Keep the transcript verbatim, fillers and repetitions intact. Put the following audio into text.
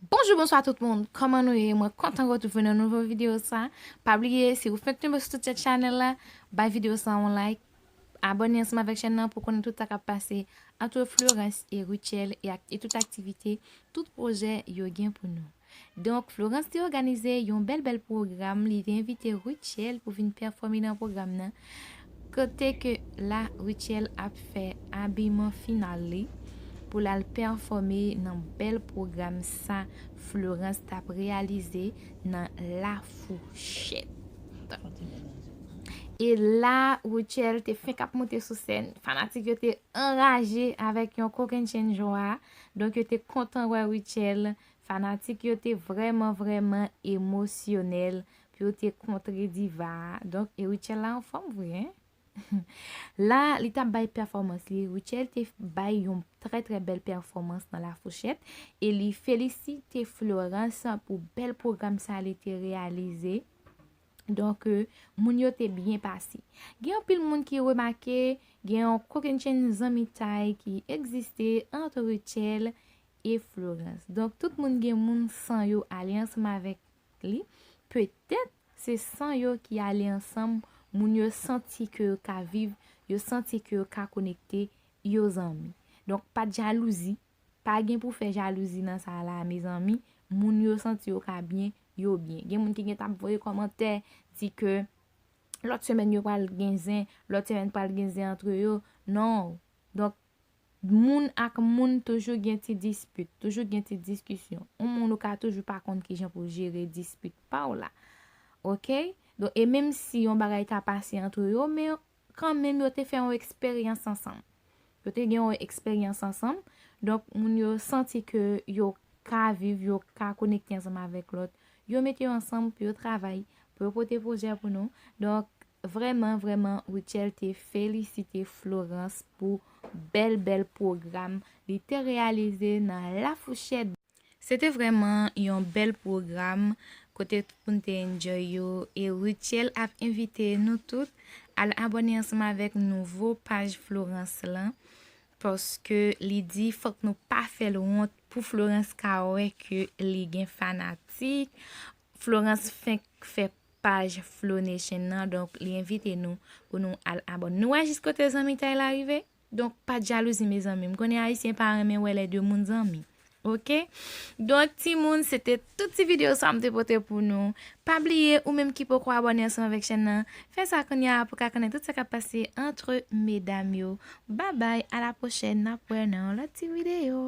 Bonjou, bonswa tout moun. Kòman nou ye? Mwen kontan retwouve nou nan nouvo videyo sa. Pa bliye, si ou fenk tonbe sou ti chanèl la, bay videyo sa yon like, abòne ansanm avèk chèn nan pou konnen tout sa k ap pase ant Florence e Rutshelle e, ak, e tout aktivite, tout pwojè yo gen pou nou. Donk, Florence te òganize yon bèl, bèl pwogram. Li te envite Rutshelle pou vin pèfòme nan pwogram nan. Kote ke la Rutshelle ap fè abiman final li pou l al pèfòme nan bèl pwogram sa Florence t ap reyalize nan La Fourchette. E la Rutshelle te fenk ap monte sou sèn. Fanatik yo te anraje avèk yon kokennchenn jwa. Donk, yo te kontan wè Rutshelle. Fanatik yo te vrèman, vrèman emosyonèl pou yo te kontre diva a. Donk, e Rutshelle la anfòm vre, en? La, li t ap bay pèfòmans li. Rutshelle te bay yon trè, trè bèl pèfòmans nan La Fourchette e li felisite Florence pou bèl pwogram sa li te reyalize. Donk, euh, moun yo te byen pase. Gen anpil moun ki remake, gen yon kokennchenn zanmitay ki egziste ant Rutshelle e Florence. Donk, tout moun gen moun san yo ale ansanm avèk li. Petèt, se san yo ki ale ansanm, moun yo santi ke yo ka viv, yo santi ke yo ka konekte, yo zanmi. Donk, pa t jalouzi, pa gen pou fè jalouzi nan sa la, mezanmi. Moun yo santi yo ka byen, yo byen. Gen moun ki gentan ap voye kòmantè, di ke lòt semèn yo pral gen zen, lòt semèn pral gen zen antre yo. Non. Donk, moun ak moun toujou gen ti dispit, toujou gen ti diskisyon. Yon moun ou ka toujou pa konn kijan pou jere dispit pa w la. Oke? Donk, e menm si yon bagay ta pase antre yo, men kanmenm yo te fè yon eksperyans ansanm. Yo te gen yon eksperyans ansanm. Donk, moun yo santi ke yo ka viv, yo ka konekte ansanm avèk lòt. Yo mete yo ansanm pou yo travay, pou yo pote pwojè pou nou. Donk, vrèman, vrèman, Rutshelle te felisite Florence pou bèl, bèl pwogram li te reyalize nan La Fourchette. Se te vrèman yon bèl pwogram kote tout moun te enjoy yo e Rutshelle ap envite nou tout al abòne ansanm avèk nouvo paj Florence lan, paske li di fòk nou pa fè l wont pou Florence ka wè ke li gen fanatik. Florence fenk fè paj Flow Nation nan, donk li envite nou pou nou al abòne. Nou wè jis kote zanmitay la rive? Donk, pa t jalouzi, mezanmi. M konnen Ayisyen pa renmen wè lè de moun zanmi. Oke? Donk, timoun, se te tout ti videyo sa m te pote pou nou. Pa bliye, ou menm ki poko abòne ansanm avèk chèn nan, fè sa kounye a pou ka konnen tout sa k ap pase ant medam yo. Babay, a la pwochèn, n ap wè nan yon lòt ti videyo.